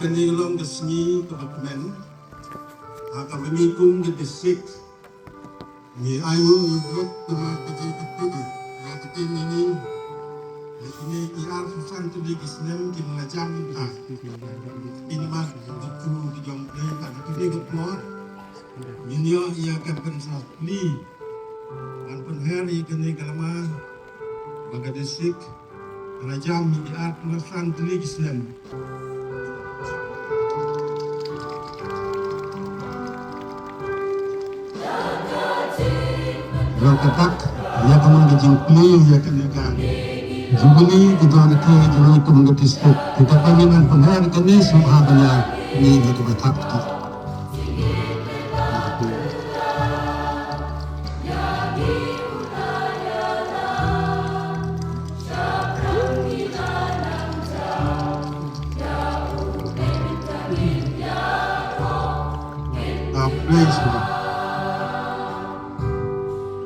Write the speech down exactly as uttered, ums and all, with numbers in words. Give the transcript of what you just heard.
Kane ka long ka sngi kaba kmen ha kaba ngi kum ka district ngi ai nguh ïa ka jingkyrkhu ïa ka team ngi ïa kine ki arphew san tylli ki snem ki la jam ha ki namar ki jong ki jong ka kane ka por. Ngin ïoh ïa ka pynshlur ban pynher ïa kane ka lama ba ka district ka la jam ïa ki arphew san tylli ki snem. Ïa kata ka ïa ka mon ka jingplie ïa kane ka jubilee ka jong ka jubilee ka mon ka district. Kita ka ngi ban pynher kane sngewbha ban ïa ngi ïa ka batak. Ah, praise God.